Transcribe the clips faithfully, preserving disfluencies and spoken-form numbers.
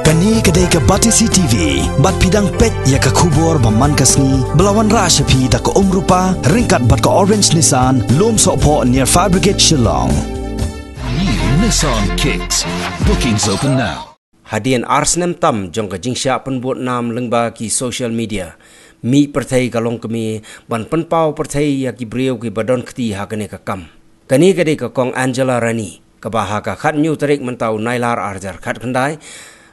Kane ka dei ka Batesi T V, bad phi dang peit ïa ka khubor ba man ka sngi, ba la wanrah sha phi da ka Umrupa, ryngkat bad ka Orange Nissan, Lumsohphoh near Fire Brigade Shillong. New Nissan Kicks. Bookings open now. Hadien ar snem tam jong ka jingshah pynbud nam lyngba ki social media, mih pyrthei ka longkmie ban pynpaw pyrthei ïa ki briew kiba don kti ha kane ka kam. Kane ka dei ka Kong Angela Rani, kaba ha ka khathynñiew tarik mynta u Nailar arhajar khatkhyndai,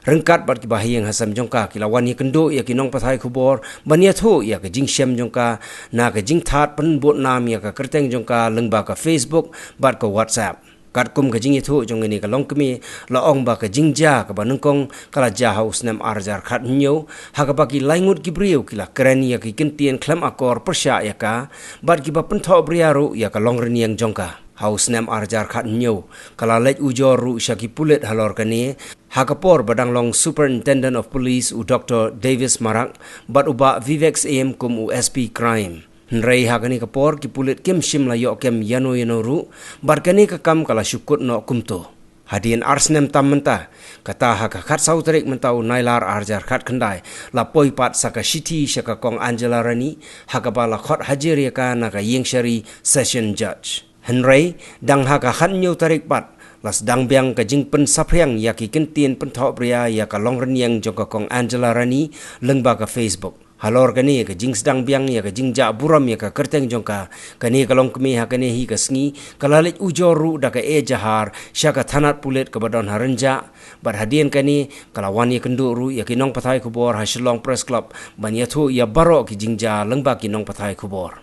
ryngkat bad kiba ha ïing ha sem jong ka, ki la wan ïakynduh ïa ki nongpathai khubor ban ïathuh ïa ka jingshem jong ka na ka jingthad pynbud nam ïa ka kyrteng jong ka lyngba ka Facebook bad ka WhatsApp. Katkum ka jingïathuh jong kane ka longkmie, la ong ba ka jingjia kaba nyngkong ka la jia ha u snem arhajar khathynñiew, ha kaba ki laingut ki briew ki la kren ïa ki kyntien khlem akor pyrshah ïa ka, bad kiba pynthohbria ruh ïa ka longrynïeng jong ka. Ha u snem arhajar khathynñiew, ka la leit ujor ruh sha ki pulit halor kane, ha ka por ba dang long Superintendent of Police u Doktor Davis Marak, bad u Bah Vivek Syiem kum u S P Crime. Hynrei ha kane ka por ki pulit kim shym la ïoh kem ïano ïano ruh, bad kane ka kam ka la shu kut noh kumto. Hadien ar snem tam mynta, kata ha ka khatsaw tarik mynta u Nailar arhajar khatkhyndai, la poi pat sa ka shithi sha ka Kong Angela Rani, ha kaba la khot hajir ïa ka na ka ïingshari Session Judge. Hynrei, dang ha ka khathynñiew tarik pat, la sdang biang ka jingpynsaphriang ïa ki kyntien pynthohbria ïa ka longrynïeng jong ka Kong Angela Rani, lyngba ka Facebook. Halor kane ka jingsdang biang ïa ka jingjah burom ïa ka kyrteng jong ka, kane ka longkmie ha kane hi ka sngi, ka la leit ujor ruh da ka ejahar sha ka thanat pulit kaba don ha Rynjah, bad hadien kane, ka la wan ïakynduh ruh ïa ki nongpathai khubor ha Shillong Press Club, ban ïathuh ïa baroh ki jingjia lyngba ki nongpathai khubor.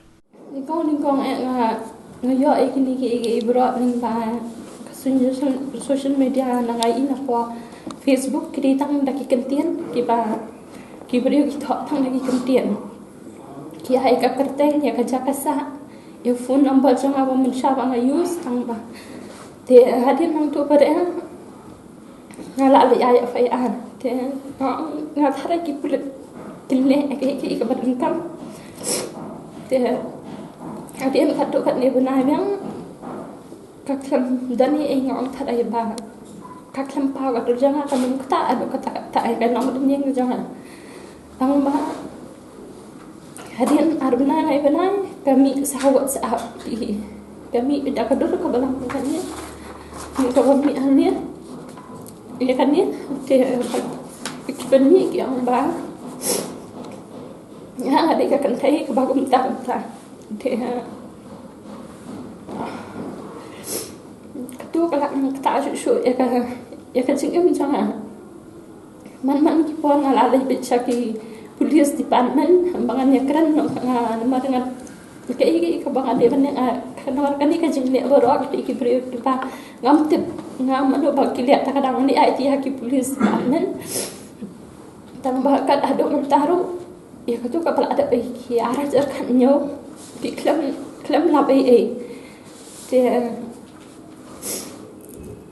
Nyngkong nyngkong eh nga, nga ïoh ïa kine ki, ki, ki briew lyngba ka social, social media, na nga ïohi na pdeng Facebook, ki dei tang da ki kyntien, kiba, ki briew ki thoh tang da ki kyntien. Ki ai ka kyrteng, ïa ka jaka sah, ïa phone number jong nga ba mynshwa ba nga use, tang ba. Te hadien nangta pat eh, nga la leit ai F I R. Te nga, nga tharai ki pulit kin leh ïa ki, ki, ki kaba donkam. Te hadien katto katne bnai biang, ka khlem don ei ei, nga ong tharai ba ka khlem paw ka dur jong nga, kam ktah haduh katta katta ïa ka nongdon ïing jong nga. Tang ba hadien ar bnai lai bnai, ka mih sa WhatsApp, ka mih da ka dur kaba lang kane, kaba mih hangne ïa kane. Te ki pynmih ki ong ba nga dei ka kynthei kaba kumta kumta. Te kato ka la ktah shuh shuh ïa ka, ïa ka jingim jong nga. Man man ki por nga la leit beit sha ki police department, ba ngan ïakren noh, nga, namar nga, kaei kaei kaba nga dei ban ïa, nga, namar kane ka jingleh baroh ki briew kiba ngam tip, nga mano ba ki leh, te ka dang leit ai ti ha ki police department. Tang ba kat haduh mynta ruh, ïa kato kaba la dep ïa ki arhajar khathynñiew, ki khlem, khlem lap ei ei. Te,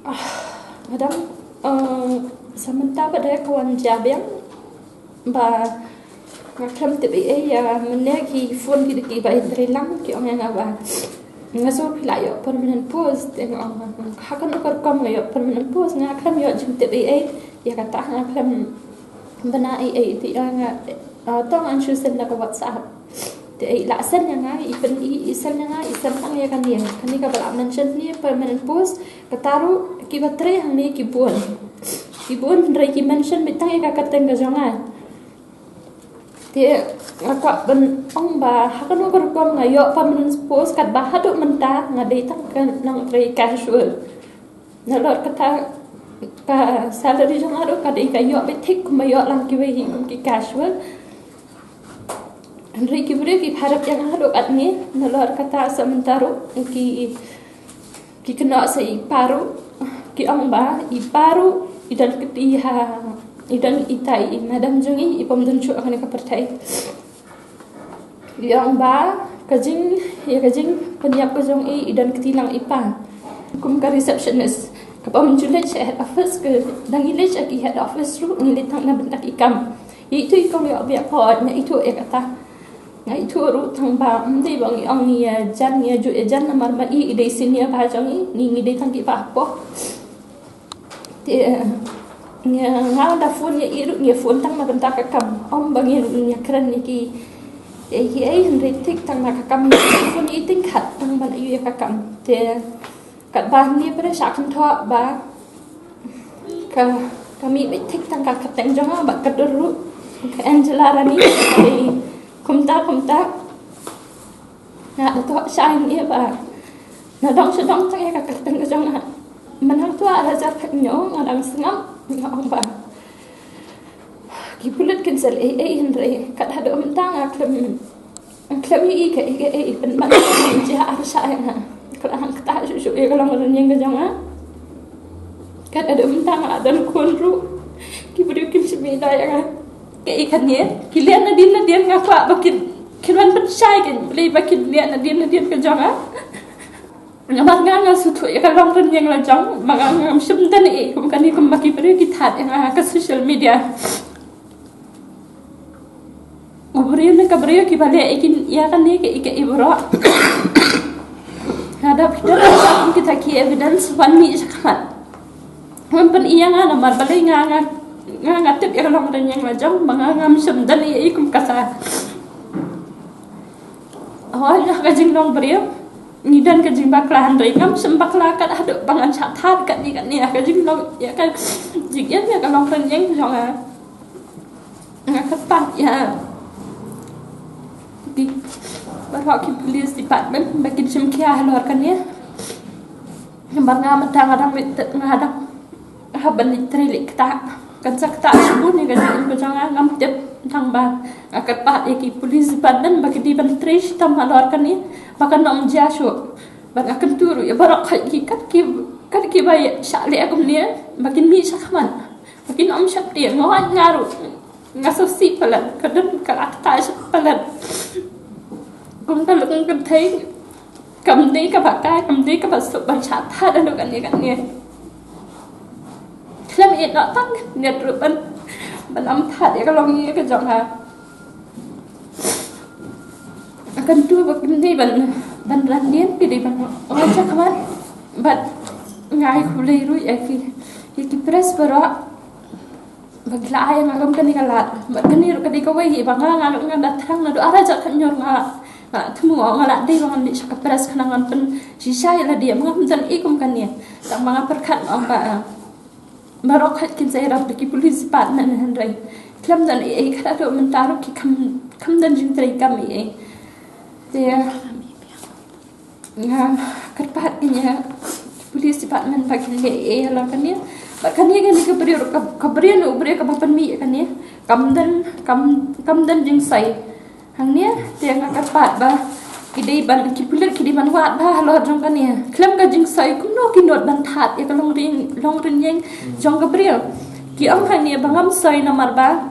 ah, nga dang, eh, sa mynta pat ka wan jia biang ba nga khlem tip ei ei, ïa mynne ki phone ki, kiba ïatrei lang, ki ong ïa nga ba nga sngew phi la ïoh permanent post. Te nga ong, ha kano ka rukom nga ïoh permanent post, nga khlem ïoh jingtip ei ei, ïa kata nga khlem bna ei ei. Te ïa nga, eh, to ngan shu send da ka WhatsApp. Te i la send ïa nga, i pyn, i, i send ïa nga, i send tang ïa kane, kane kaba la mention ne permanent post. Kata ruh kiba trei hangne ki bun, ki bun, hynrei ki mention beit tang ïa ka kyrteng ka jong nga. Te nga kwah ban ong ba ha kano ka rukom nga ïoh permanent post, katba haduh mynta nga dei tang ka nongtrei casual. Nalor kata ka salary jong nga ruh ka dei ka ïoh beit thik kumba ïoh lang kiwei hi kum ki casual. Hynrei ki briew ki pharap ïa nga haduh katne, nalor kata sa mynta ruh ki, ki kynnoh sa i pa ruh, ki ong ba i pa ruh i don kti ha, i don ita i madam jong i, i bym don shuh ha kane ka pyrthei. I ong ba ka jing, ïa ka jingpynïap ka jong i, i don kti lang i pa. Kum ka receptionist, kaba mynjur leit sha head office, ka dang ngi leit sha ki head office ruh ngi leit tang na bynta ki kam. Ïa itu i kong ïoh biang, hooid, nga ithuh ïa kata. Nga ithuh ruh, tang ba ym dei ba ngi ong ngi ïajan, ngi ïajuh ïajan, namar ma i i dei senior bha jong ngi, ngi, ngi dei tang kiba hapoh. Te, eh, Nga, nga da phone ïa i ruh, nga phone tang na bynta ka kam. Ym ba ngin ïa kren ïa ki, ïa ki ei, hynrei thik tang na ka kam, phone ïa i tyngkhat tang ban ïa ka kam. Te katba ngi pyrshah kynthoh ba ka, ka mih beit thik tang ka kyrteng jong nga bad ka dur ruh, ka Angela Rani. Kumta kumta nga da thoh shai ïa ba na dang shu dang tang ïa ka kyrteng ka jong nga. Mynhangtu ha hajar khatñiew nga dang sngap, nga ong ba ki pulit kin sa leh ei ei, hynrei kat haduh mynta nga khlem, nga khlem ïohi kaei kaei, pynban jia ar shah ïa nga. Ka la hangta shuh shuh ïa ka long rynïeng ka jong nga. Kat haduh mynta nga la don khun ruh, ki briew kim shym ïohi ïa nga. Kaei kane, ki leh nadien nadien, nga kwah ba kin, kin wan pynshai, kin, balei ba kin leh nadien nadien ka jong nga. Namar nga, nga sngewthuh ïa ka long rynïeng la jong, ma nga ngam shym don ei ei kum kane, kumba ki briew ki thad ïa nga ha ka social media. U briew ne ka briew kiba leh ïa kane kaei kaei baroh, lada phi don kita ki evidence, wan mih shakhmat. Wan pyni ïa nga, namar balei nga, nga, nga, nga tip ïa ka long rynïeng la jong, ma nga ngam shym don ei ei kum kata. Hooid, ha ka jinglong briew ngi don ka jingbakla, hynrei ngam shym bakla kat haduh ba ngan shah thad katne katne ha ka jinglong, ïa ka jingim ïa ka long rynïeng jong nga. Nga kyrpad ïa ki, baroh ki police department ba kin shim khia halor kane. Namar nga mynta nga dang, nga dang hap ban leit trei leit ktah. Kan sa ktah shibun ïa ka jingim ka jong nga, ngam tip tang ba. Nga kyrpad ïa ki police department ba ki dei ban trei shitom halor kane ba kan ym jia shuh. Bad nga kyntu ruh ïa baroh khoit ki, kat ki, kat kiba ïa shah leh kumne ba kin mih shakhmat. Ba kin ym sheptieng, nga wan nga ruh nga sngewsih palat, ka don ka la ktah shah palat. Kum ka long kynthei, kam dei kaba kai, kam dei kaba suk ban shah thad haduh kane kane. Khlem ïeh noh tang ne ruh ban, ban ym thad ïa ka long ïa ka jong nga. Kan tu ba kim dei ban, ban ran dien, ki dei ban wan shakhmat. Bad nga ai khublei ruh ïa ki, ïa ki press baroh ba ki la ai ïa nga kum kane ka lad. Bad kane ruh ka dei kawei hi ba nga, nga, nga da thrang naduh ar hajar khatñiew nga, nga la thmu, nga la dei ba ngan leit sha ka press khnang ngan pynshisha ïa lade, ma ngam don ei kum kane. Tang ba nga pyrkhat ong ba, ah, baroh khoit kin sa ïarap da ki police department, hynrei khlem don ei ei, kat haduh mynta ruh ki kham, kham don jingtrei kam ei ei. Te nga kyrpad ïa ki police department ba kin leh ei ei halor kane. Bad kane, kane ka briew, ka, ka briew ne u briew kaba pynmih ïa kane, kam don, kam, kam don jingsai hangne. Te nga kyrpad ba ki dei ban, ki pulit ki dei ban wad bha halor jong kane. Khlem ka jingsai kumno ki nud ban thad ïa ka long rynïeng, long rynïeng jong ka briew. Ki ong hangne ba ngam soi namar ba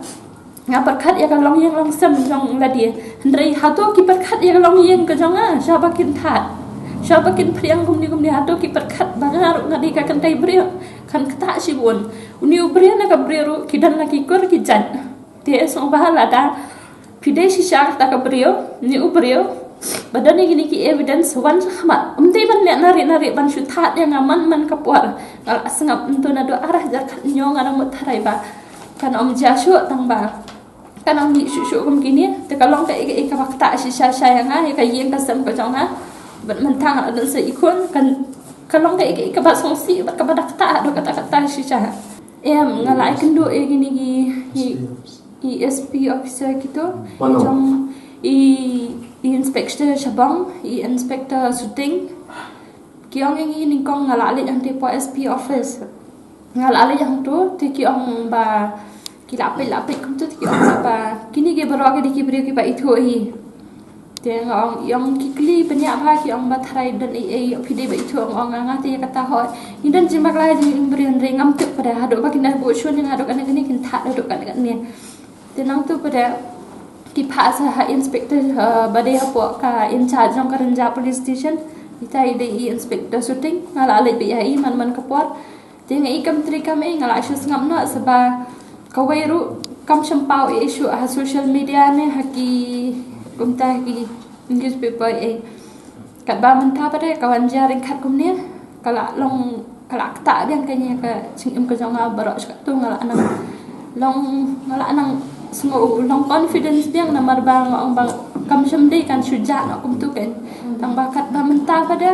nga pyrkhat ïa ka longïing longsem jong lade. Hynrei hato ki pyrkhat ïa ka longïing ka jong nga shaba kin thad, shaba kin phriang kumne kumne? Hato ki pyrkhat ba nga ruh nga dei ka kynthei briew? Kan ktah shibun. Une u briew ne ka briew ruh ki don la ki kur ki jait. Te sngewbha lada phi dei shisha kata ka briew ne u briew ba don ïa kine ki evidence, wan shakhmat. Ym dei ban leh nari nari ban shu thad ïa nga man man ka por. Nga la sngap mynta naduh ar hajar khatñiew nga nang mut tharai ba kan ym jia shuh, tang ba kan ym mih shuh shuh kum kine. Te ka long kaei kaei kaba ktah shisha sha ïa nga, ïa ka ïing ka sem ka jong nga. Bad mynta nga la don sa i khun, kan, ka long kaei kaei kaba sngewsih bad kaba da ktah haduh katta katta shisha. Em, nga la ai kynduh ïa kine ki, ki, i S P officer kito, jong i, i Inspector Shabong, i Inspector Suting. Ki ong ïa ngi nyngkong nga la leit hangtei hapoh S P office. Nga la leit hangto, te ki ong ba ki la peit, la peit kumto, te ki ong ba kine ki baroh ki dei ki briew kiba ithuh hi. Te nga ong, ïa ong ki kylli bniah bha, ki ong ba tharai don ei ei, phi dei ba ithuh? Nga ong, nga, nga te ïa kata hooid. Ngi don jingbakla jingim briew, hynrei ngam tip pat haduh ba kin da buh shun ïa nga haduh kane kane, kin thad haduh kane kane. Te nangtu pat ki phah sa ha Inspector, eh, ba dei hapoh ka in charge jong ka Rynjah Police Station. Ita i dei i Inspector Suting. Nga la leit beit ïa i man man ka por. Te nga i kam trei kam ei, nga la shu sngap noh sa ba kawei ruh kam shym paw ei shuh ha social media ne ha ki, kumta ha ki newspaper ei. Katba mynta pat ka wan jia ryngkat kumne, ka la long Ka la ktah biang ka nia ka jingim ka jong nga baroh shi katto, nga la nang long, nga la nang sngew long confidence biang namar ba nga ong ba kam shym dei kan shu jah noh kumtu kein. Tang ba katba mynta pat de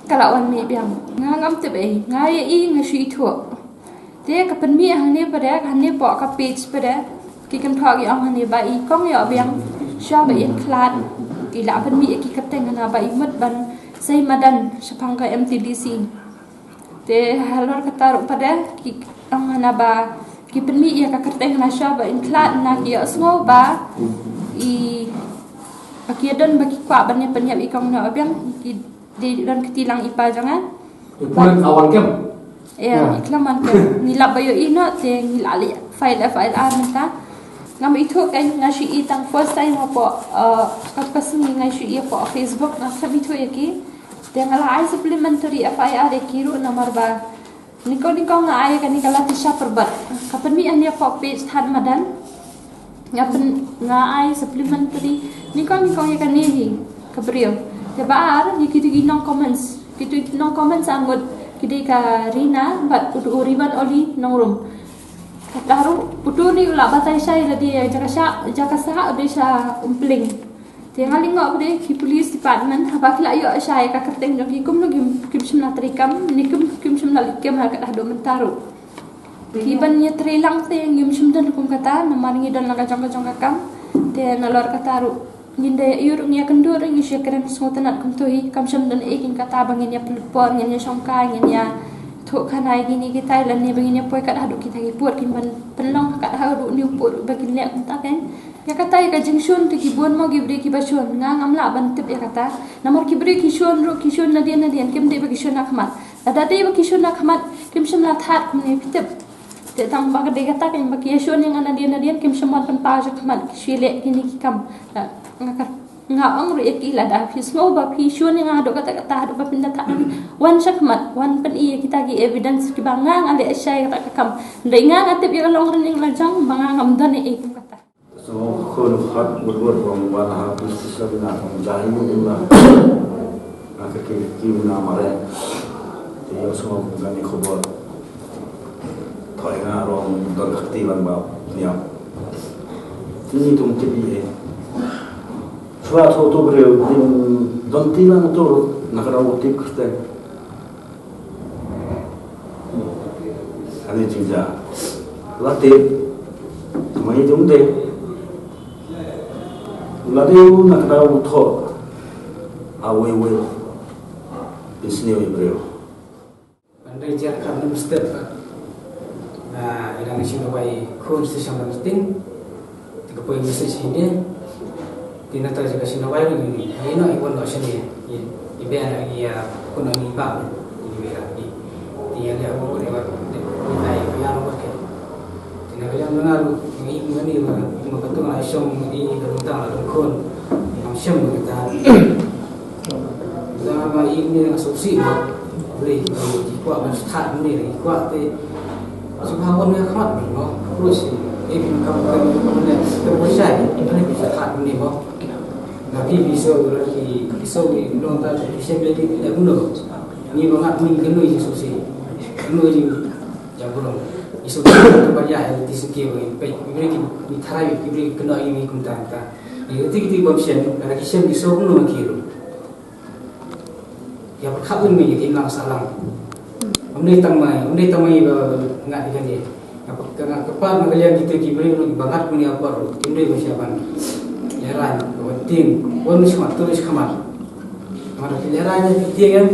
ka la wan mih biang. Nga ngam tip ei, nga ïa i nga shu ithuh. Te ka pynmih hangne pat de, hangne poh ka page pat de ki kynthoh ki ong hangne ba i kong ïoh biang shuwa ba in khlad. I la pynmih ïa ki kyrteng hana ba i mut ban sei madan shaphang ka M T D C. Te halor kata ruh pat de ki ong hana ba ki pynmih ïa ka kyrteng hana shuwa ba in khlad, na ki ïohsngew ba i ba ki ïadon ba ki kwah ban ïa pynïap i kong noh biang, ki dei don kti lang i pa jong nga. I pulit awan kem. Ïa, i klam man kem. Ngi lap ba ïoh i noh te ngi la leh file F I R mynta. Ngam ithuh kein, nga shu i tang first time hapoh, eh, ka ka sngi nga shu i hapoh Facebook, nga khlem ithuh ïa ki. Te nga la ai supplementary F I R ïa ki ruh namar ba nyngkong nyngkong nga ai ïa kane ka Latisha Pyrbat. Ka pynmih hangne hapoh page Thad Madan. Nga pyn, nga ai supplementary nyngkong nyngkong ïa kane hi ka briew. Te ba ar ïa kitu ki nong comments. Kitu ki nong comments a ngut ki dei ka Rina bad utu u Riwan Oli Nongrum. Kata ruh utu ni u la batai shai lade ïa jaka sha, jaka sah u dei sha Umpling. Te nga lyngngoh pat de ki police department haba ki la ïoh shai ka kyrteng jong ki kumno kim, kim shym la trei kam ne kim, kim shym la leit kem ha ka haduh mynta ruh. Ki ban ïa trei lang te ngim shym don kum kata namar ngi don la ka jong ka jong ka kam. Te nalor kata ruh ngin da ïa ruh ngi ïa kynduh ruh ngi shu ïa kren sngewtynnat kumto hi, kam shym don ei kin kata ba ngin ïa pynpor, ngin ïa shongkai, ngin ïa thuh khana ïa kine kitai lane ba ngin ïa poi kat haduh kita ki pud kin ban pynlong kat haduh ne u pud ba kin leh kumta kein. Ïa kata ïa ka jingshun te ki bun mo ki briew kiba shun, nga ngam lah ban tip ïa kata. Namar ki briew ki shun ruh ki shun nadien nadien, kim dei ba ki shun ha khmat. Lada dei ba ki shun ha khmat kim shym la thad kumne phi tip. Te tang ba ka dei kata kein ba ki ïa shun ïa nga nadien nadien kim shym wan pynpaw sha khmat, ki shu leh kine ki kam. Nga ka, nga ong ruh ïa ki lada phi sngew ba phi shun ïa nga haduh katta katta haduh ba phin da thad, wan sha khmat, wan pyni ïa kita ki evidence kiba nga nga leh shai kata ka kam. Dei nga nga tip ïa ka long rynieng la jong ba nga ngam don ei ei kum kata. So khun khat wut wut bang wan ha police station na bang jahi ula. Na ka ki ki na mare. Te ïa so ka ni khubor. Thoi nga rong don ka kti ban ba nia. Ni tung tip i e. Chwa tho to breu ni don ti lang to na ka rau tip kyrteng. Ani jingjia. La tip. Mai jong de. La de u na ka u tho. A wei wei. Isni wei breu. Ban dei jer khan nym step. Na ina ngi sino bai khun station meeting. Te ka poi message hi de. Te nata jaka sino bai ni ni. Ai no i pon no sini. I i be na i ya kun ni ba. I be la i. Te ya dia ko de ba de ko na i ya no ke. Te na ka yang na lu ni ni ma ka tu na shong i ka ta la kun. Ni am shem ni ta. Za ma i ni nga suk si ma. Ble ki kwah ban start ni ki kwah te. Suk ha wan nga khmat ni mo. Terus i ni kam kam ni te mo shai. Ni ki start ni mo. Na pi pi so la ki pi so ni no ta ki shem le ki le no. Ni ba ngat ni ke no i suk si. No i ja bro. I suk si to ba ya ti suk ki ba pe. Ki bre ki ni tharai ki bre ki no i ni kum ta ta. Ni ti ki ti bom shem. Na ki shem ni so no ki ro. Ïa pyrkhat lem ïa ki imlang sahlang. Ym dei tang mai, ym dei tang mai ba ngat ïa kane. Ïa pyrkhat ngat kyrpad na ka liang kita ki briew ruh kiba ngat kumne ïa pyrkhat ruh kim dei ba shah ban lehraiñ, ba wan tieng, wan shakhmat to shakhmat. Namar ki lehraiñ ïa ki tieng em.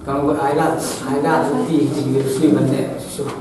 Tang ba ai lad, ai lad ruh tieng ki briew shuh ban leh shuh.